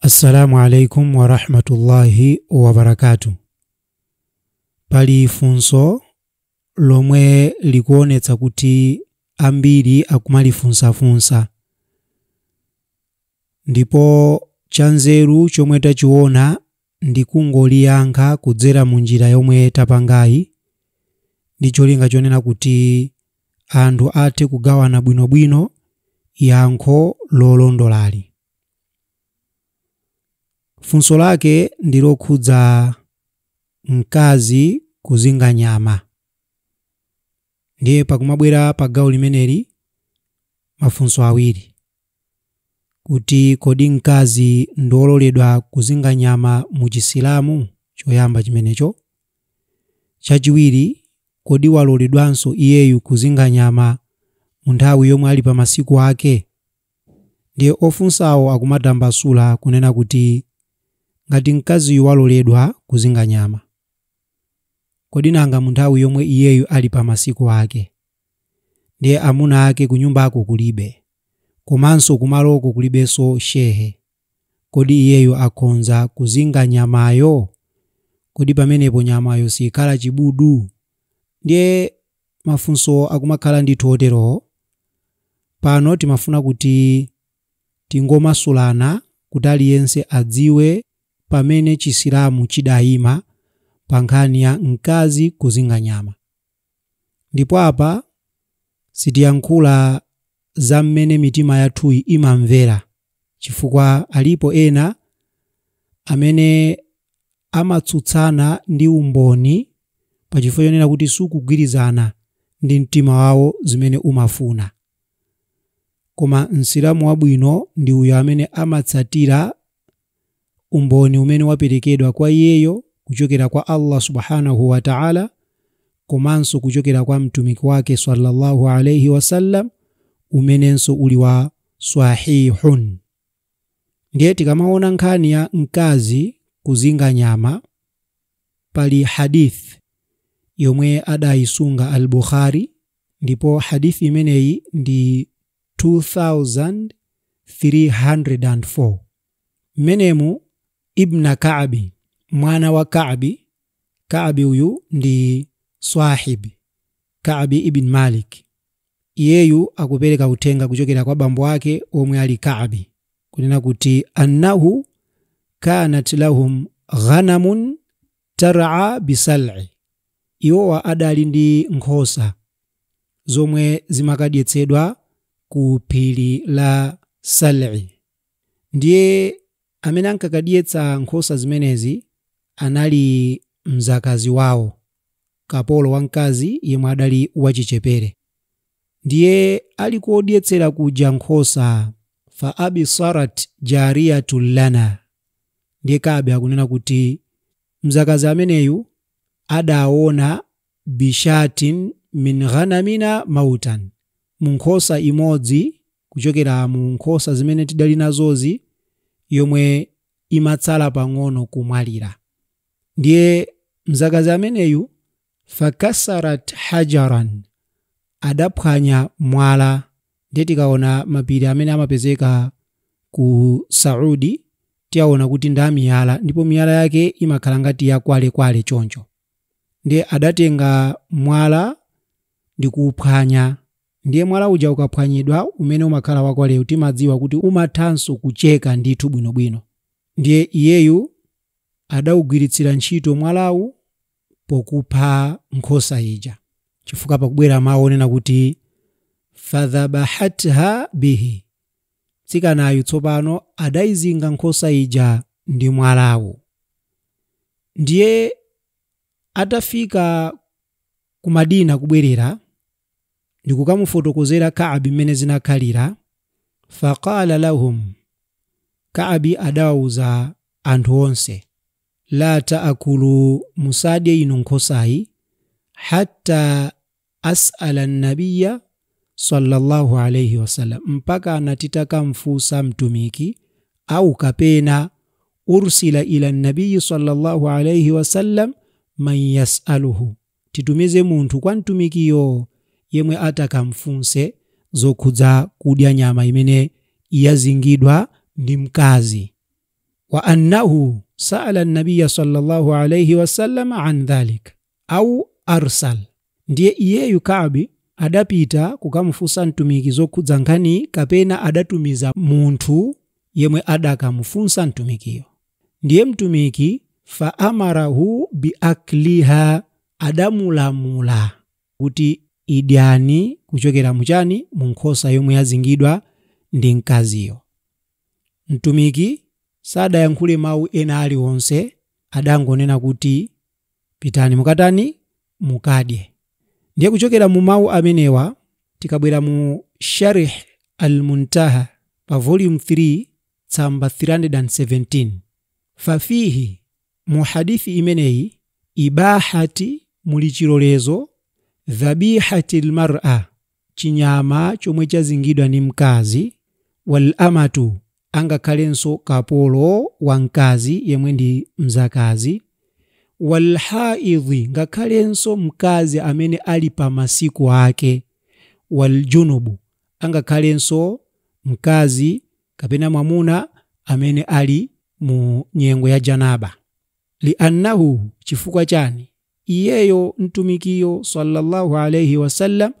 Assalamu alaikum warahmatullahi wabarakatuh. Pali funso lomwe likuonetsa kuti ambiri akumalifunsafunsa, ndipo chanzeru chomwe tachiona ndi kungoliyankha kudzera mu njira yomwe tapangayi, ndi cholinga chonena kuti anthu athe kugawana bwinobwino yankho lolondolali. Funso lake ndi lokhudza mkazi kuzinga nyama. Ndiye pakumabwera pa gawo limeneli mafunso awiri, kuti kodi mkazi ndi wololedwa kuzinga nyama mu Chisilamu? Choyamba chimenecho. Chachiwiri, kodi waloledwanso iyeyu kuzinga nyama mu nthawi yomwe ali pa masiku ake? Ndiye ofunsawo akumatambasula kunena kuti ngati mkaziyu waloledwa kuzinga nyama, kodi nanga mu nthawi yomwe iyeyu ali pa masiku ake, ndiye amuna ake kunyumbako kulibe, komanso kumaloko kulibenso shehe, kodi iyeyu akhonza kuzinga nyamayo? Kodi pamenepo nyamayo sikhala chibudu? Ndiye mafunso akumakhala ndithu oterowo. Pano timafuna kuti tingomasulana kuti aliyense adziwe pamene Chisilamu chidayima pa nkhani ya mkazi kuzinga nyama. Ndipo apa sitiyankhula za mmene mitima yathuyi imamvera, chifukwa alipo ena amene amatsutsana ndi umboni pachifukwa chonena kuti sukugwirizana ndi mtima wawo zimene umafuna. Koma Msilamu wabwino ndi uyo amene amatsatira umboni umene waperekedwa kwa iyeyo kuchokera kwa Allah subhanahu wa ta'ala, komanso kuchokera kwa mtumiki wake sallallahu alayhi wasallam, umenenso uli wa swahihun. Ndiye tikamaona nkhani ya mkazi kuzinga nyama, pali hadith yomwe adayisunga al-Bukhari, ndipo hadith imeneyi ndi 2304. Mmenemu Ibn Ka'bi, mwana wa Ka'bi, Ka'bi uyu ndi swahibi Ka'bi ibn Malik, iyeyu akupereka uthenga kuchokera kwa bambo ake omwe ali Ka'bi, kunena kuti annahu kanat lahum ghanamun tar'a bisal'i, iwowa adali ndi nkhosa zomwe zimakadyetsedwa ku phiri la Sal'i. Ndiye amene ankakadyetsa nkhosa zimenezi anali mzakazi wawo, kapolo wamkazi yemwe adali wachichepere. Ndiye ali kodyetsera kuja nkhosa, fa abisarat jariyatun lana. Ndiye Ka'bi akunena kuti mzakazi ameneyu adaona bishatin min ghanamina mautan, mu nkhosa imodzi kuchokera mu nkhosa zimene tidali nazozi yomwe imatsala pang'ono kumwalira. Ndiye mzakazi ameneyu fakasarat hajaran, adaphwanya mwala. Ndiye tikaona mapiri amene amapezeka ku Saudi tiyaona kuti ndi miyala, ndipo miyala yake imakhala ngati yakwalekwale choncho. Ndiye adatenga mwala ndi kuuphwanya. Ndiye mwala uja ukaphwanyidwa, umene umakhala wakwalewu, timadziwa kuti umathanso kucheka ndithu bwinobwino. Ndiye iyeyu adawugwiritsira ntchito mwalawu pokupha nkhosa ija, chifukwa pakubwera mawu onena kuti fadhabahatha bihi, tsikanayu tsopano adayizinga nkhosa ija ndi mwalawu. Ndiye atafika ku Madina kubwerera ndikukamufotokozera Ka'bi mmene zinakhalira, faqala lahum, Ka'bi adawawuza anthu onse, la ta'kulu, musadye inu nkhosayi, hatta as'ala an-nabiyya sallallahu alayhi wasallam, mpaka anatitakamfunsa mtumiki, au kapena ursila ila an-nabiyyi sallallahu alayhi wasallam man yas'aluhu, titumize munthu kwa mtumikiyo yemwe atakamfunse zokhudza kudya nyama imene yazingidwa ndi mkazi. Wa annahu sa'ala an-nabiy sallallahu alayhi wasallam an dhalik au arsal, ndiye iyeyu Kaabi adapita kukamufunsa mtumiki zokhudza nkhani kapena adatumiza munthu yemwe adakamufunsa mtumikiyo. Ndiye mtumiki fa amarahu bi akliha, adamulamula kuti idyani kuchokera muchani mu nkhosa yomwe yazingidwa ndi mkaziyo. Mtumiki sadayankhule mawu ena aliwonse, adangonena kuti pitani mukatani mukadye. Ndiye kuchokera mu mawu amenewa tikabwera mu Sharh al-Muntaha pa volume 3 tsamba 317, fafihi, mu hadithi imeneyi ibahati, muli chilolezo, dhabihati almar'a, chinyama chomwe chazingidwa ndi mkazi, wal amatu, angakhalenso kapolo wa mkazi yemwe ndi mzakazi, wal haidhi, ngakhalenso mkazi amene ali pa masiku ake, wal junubu, angakhalenso mkazi kapena mwamuna amene ali mu nyengo ya janaba. Liannahu, chifukwa chani iyeyo mtumikiyo sallallahu alayhi wasallam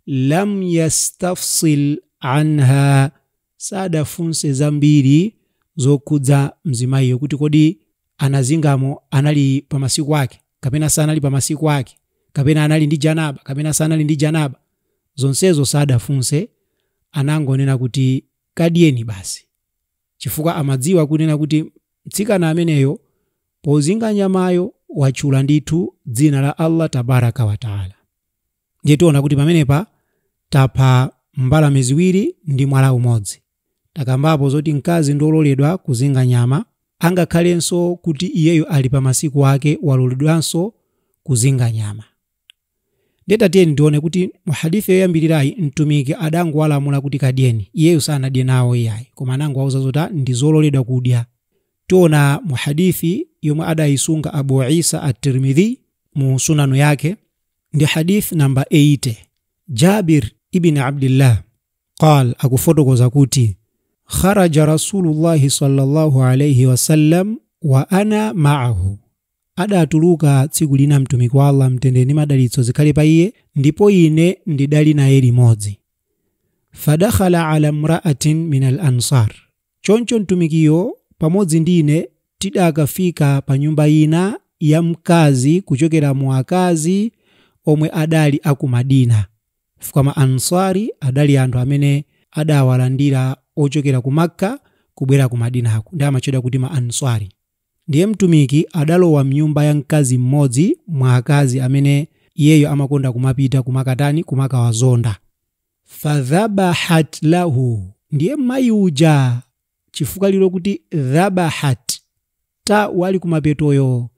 lam yastafsil anha, sadafunse zambiri zokhudza mzimayiyo kuti kodi anazingamo anali pa masiku ake kapena sanali pa masiku ake, kapena anali ndi janaba kapena sanali ndi janaba. Zonsezo sadafunse, anangonena kuti kadyeni basi, chifukwa amadziwa kunena kuti mtsikana ameneyo pozinga nyamayo wachula ndithu dzina la Allah tabaraka wa taala. Ndiye tiona kuti pamenepa tapha mbalame ziwiri ndi mwala umodzi. Takambapo zoti mkazi ndiololedwa kuzinga nyama, angakhalenso kuti iyeyo ali pa masiku ake waloledwanso kuzinga nyama. Ndiye tatiyeni tione kuti mu hadithi yoyambirirayi mtumiki adangowalamula kuti kadyeni, iyeyo sanadye nawo iyayi, koma anangowauza zoti ndi zololedwa kudya. Tiona mu hadithi yomwe adayisunga Abu Isa at-Tirmidhi mu sunanu yake, ndi hadith namba 80. Jabir ibn Abdillah qal, akufotokoza kuti kharaja Rasulullahi sallallahu alayhi wasallam wa ana ma'ahu, adatuluka tsiku lina mtumiki wa Allah mtendere ndi madalitso zikhale pa iye, ndipo ine ndidali naye limodzi. Fadakhala ala mra'atin min al-ansar, choncho mtumikiyo pamodzi ndine tidakafika pa nyumba ina ya mkazi kuchokera mu akazi omwe adali aku Madina. Koma ansari adali anthu amene adawalandira ochokera ku Makka kubwera ku Madina ako, ndi amatchedwa kuti ma ansari. Ndiye mtumiki adalowa mnyumba ya mkazi mmodzi mwa akazi amene iyeyo amakonda kumapita kumakatani kumakawazonda. Fadhabahat lahu, ndiye mayi uja chifukwa lilo kuti dhabahat ta wali kumapetoyo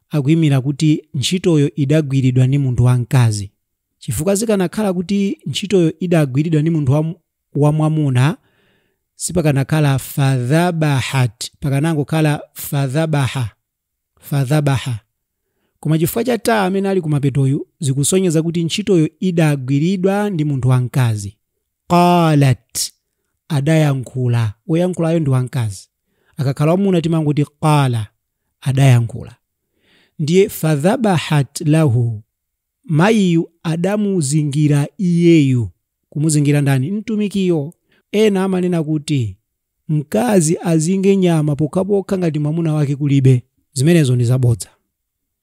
akuyimira kuti ntchitoyo idagwiridwa ndi munthu wamkazi, chifukwa zikanakhala kuti ntchitoyo idagwiridwa ndi munthu wamwamuna sipakanakhala fadhabahat, pakanangokhala fadhabaha fadhabaha. Koma chifukwa cha ta amene ali kumapetoyo zikusonyeza kuti ntchitoyo idagwiridwa ndi munthu wamkazi. Qalat, adayankhula, woyankhulayo ndi wamkazi, akakhala wamuna timangoti qala, adayankhula. Ndiye fadhabahat lahu, mayiyu adamuzingira iyeyu. Kumuzingira ndani? Mtumikiyo. Ena amanena kuti mkazi azinge nyama pokhapokha ngati mwamuna wake kulibe. Zimenezo ndi zabodza,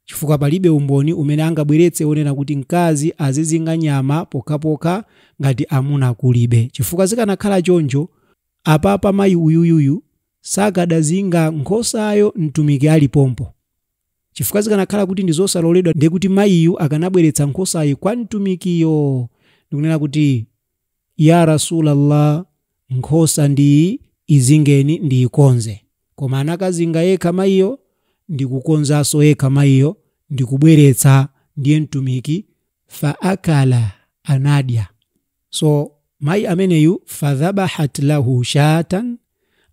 chifukwa palibe umboni umene angabweretse onena kuti mkazi azizinga nyama pokhapokha ngati amuna kulibe. Chifukwa zikanakhala choncho, apapa mayi uyuyuyu sakadazinga nkhosayo mtumiki alipompo. Chifukwa zikanakhala kuti ndi zosaloledwa, ndiye kuti mayiyu akanabweretsa nkhosayo kwa mtumikiyo ndikunena kuti ya Rasulallah, nkhosa ndi izingeni ndiyikonze. Koma anakazinga yekha mayiyo ndikukonzanso yekha mayiyo ndikubweretsa, ndiye mtumiki fa akala, anadya. So mayi ameneyu fadhabahat lahu shatan,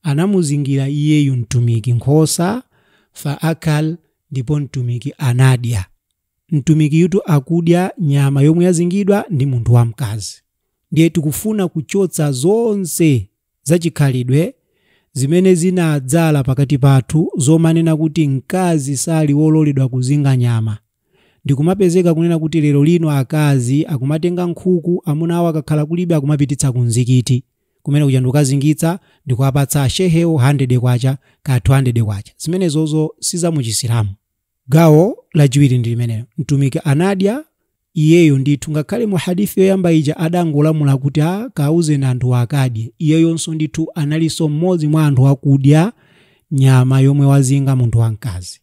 anamuzingira iyeyu mtumiki nkhosa, fa akal, ndipo mtumiki anadya. Mtumiki yutu akudya nyama yomwe yazingidwa ndi munthu wamkazi. Ndiye tikufuna kuchotsa zonse zachikhalidwe zimene zinadzala pakati pathu zomanena kuti mkazi sali wololedwa kuzinga nyama, ndikumapezeka kunena kuti lero lino akazi akumatenga nkhuku, amuna awo akakhala kulibe akumapititsa ku mzikiti kumene kuja ndikukazingitsa ndikuwapatsa ashehewo 100 kwacha ka 200 kwacha. Zimenezozo sizamuchisilamu. Gawo lachiwiri ndi limenelo. Mtumiki anadya iyeyo ndithu, ngakhale mu hadithi yoyamba ija adangolamula kuti kauzeni anthu akadye, iyeyonso ndithu analinso mmodzi mwa anthu akudya nyama yomwe wazinga munthu wamkazi.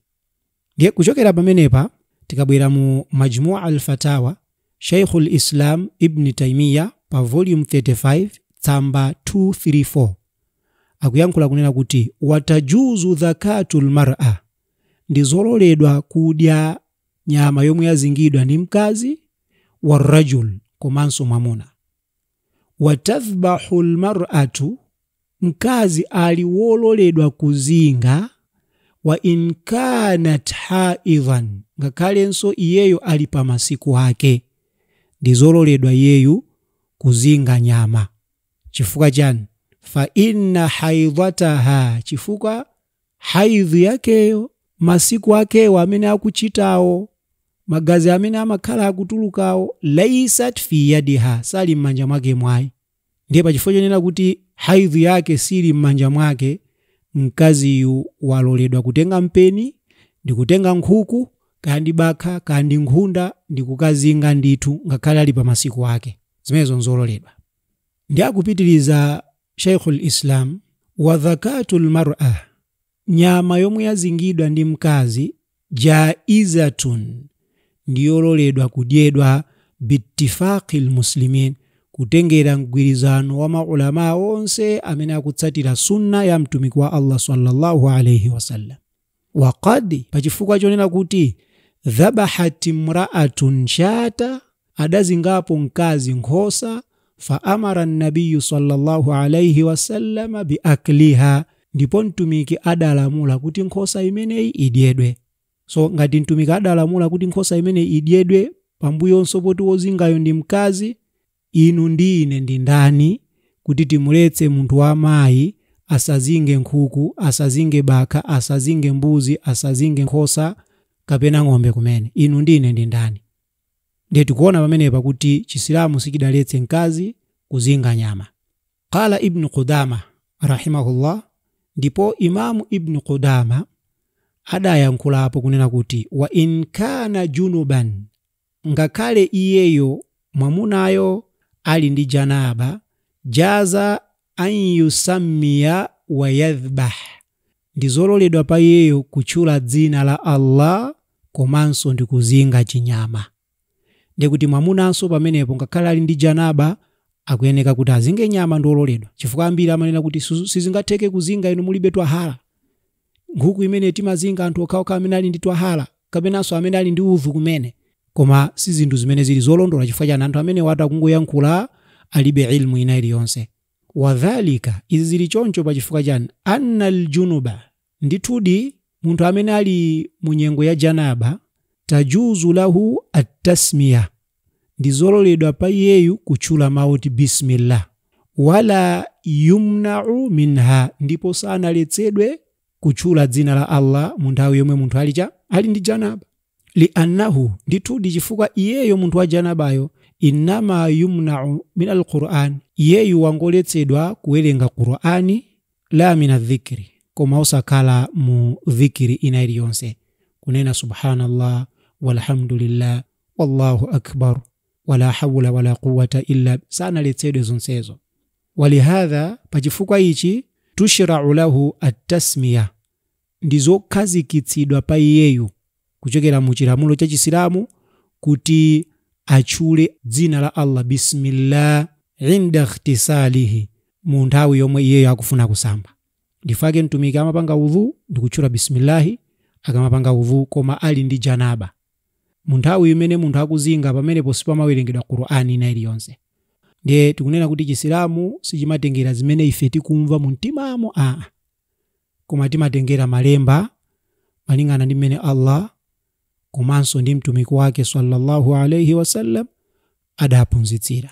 Ndiye kuchokera pamenepa tikabwera mu Majmua al-Fatawa, Sheikhul Islam Ibn Taymiyyah pa volume 35 tsamba 234 akuyankhula kunena kuti watajuzu dhakatul mar'a, ndi zololedwa kudya nyama yomwe yazingidwa ndi mkazi, warajul, komanso mwamuna. Watadhbahu almar'atu, mkazi ali wololedwa kuzinga, wa in kanat haidhan, ngakhalenso iyeyo ali pa masiku ake, ndi zololedwa iyeyu kuzinga nyama. Chifukwa chani? Fa inna haidhataha, chifukwa haidhi yakeyo, masiku akewo amene akuchitawo, magazi amene amakhala akutulukawo, laisat fi yadiha, sali m'manja mwake mwayi. Ndiye pachifukwa chonena kuti haidhi yake sili m'manja mwake, mkaziyu waloledwa kutenga mpeni ndi kutenga nkhuku kandi bakha kandi nkhunda ndi kukazinga ndithu ngakhale ali pa masiku ake. Zimenezo nzololedwa. Ndi akupitiriza Sheikhul Islam, wa dhakatul mar'a, nyama yomwe yazingidwa ndi mkazi, jaizatun, ndiyololedwa kudyedwa bittifaqil muslimin, kutengera mgwirizano wa maulama onse amene akutsatira sunna ya mtumiki wa Allah sallallahu alayhi wasallam. Waqad, pachifukwa chonena kuti dhabahat imra'atun shata, adazingapo mkazi nkhosa, fa amara an-nabiyyu sallallahu alayhi wasallam biakliha, ndipo mtumiki adalamula kuti nkhosa imeneyi idyedwe. So ngati mtumiki adalamula kuti nkhosa imeneyi idyedwe pambuyonso poti wozingayo ndi mkazi, inu ndi ine ndi ndani kuti timuletse munthu wamayi asazinge nkhuku, asazinge bakha, asazinge mbuzi, asazinge nkhosa kapena ng'ombe kumene? Inu ndi ine ndi ndani? Ndiye tikuona pamenepa kuti Chisilamu sichidaletse mkazi kuzinga nyama. Qala Ibn Qudama rahimahullah, ndipo Imamu Ibn Qudama adayankhulapo kunena kuti wa in kana junuban, ngakhale iyeyo mwamunayo ali ndi janaba, jaza an yusammiya wa yadhbah, ndi zololedwa pa iyeyo kutchula dzina la Allah komanso ndi kuzinga chinyama. Ndiye kuti mwamunanso pamenepo ngakhale ali ndi janaba akuyeneka kuti azinge nyama, ndi ololedwa. Chifukwa ambiri amanena kuti sizingatheke kuzinga inu mulibe twahara, nkhuku imene timazinga anthu okhaokha amene ali ndi twahara kapenanso amene ali ndi udhu kumene. Koma si zinthu zimene zili zolondola, chifukwa chani? Anthu amene watu akungoyankhula alibe ilmu ina iliyonse. Wadhalika, izi zili choncho pa chifukwa chani? Anna aljunuba, ndithudi munthu amene ali mu nyengo ya janaba, tajuzu lahu at-tasmiya, ndi zololedwa pa iyeyu kutchula mawu oti bismillah, wala yumna'u minha, ndipo sanaletsedwe kutchula dzina la Allah mu nthawi yomwe munthu ali ndi janaba. Li'annahu, ndithudi chifukwa iyeyo munthu wa janabayo, innama yumna'u min al-Qur'an, iyeyu wangoletsedwa kuwerenga Qur'ani, la min adh-dhikri, koma osakhala mu dhikri ina iliyonse, kunena subhanallah walhamdulillah wallahu akbar wala hawla wala quwwata illa, sanaletsedwe zonsezo. Walihadha, pachifukwa ichi, tushra'u lahu at-tasmiya, ndi zokhazikitsidwa pa iyeyu kuchokera mu chilamulo cha Chisilamu kuti atchule dzina la Allah bismillah inda ikhtisalihi, mu nthawi yomwe iyeyo akufuna kusamba. Ndifake mtumiki amapanga udhu ndi kutchula bismillahi akamapanga udhu, koma ali ndi janaba. Mu nthawi imene munthu akuzinga pamenepo sipamawerengedwa Qur'ani ina iliyonse. Ndiye tikunena kuti Chisilamu sichimatengera zimene ife tikumva mu mtimamo, koma timatengera malemba malingana ndi mmene Allah komanso ndi mtumiki wake sallallahu alayhi wasallam adaphunzitsira.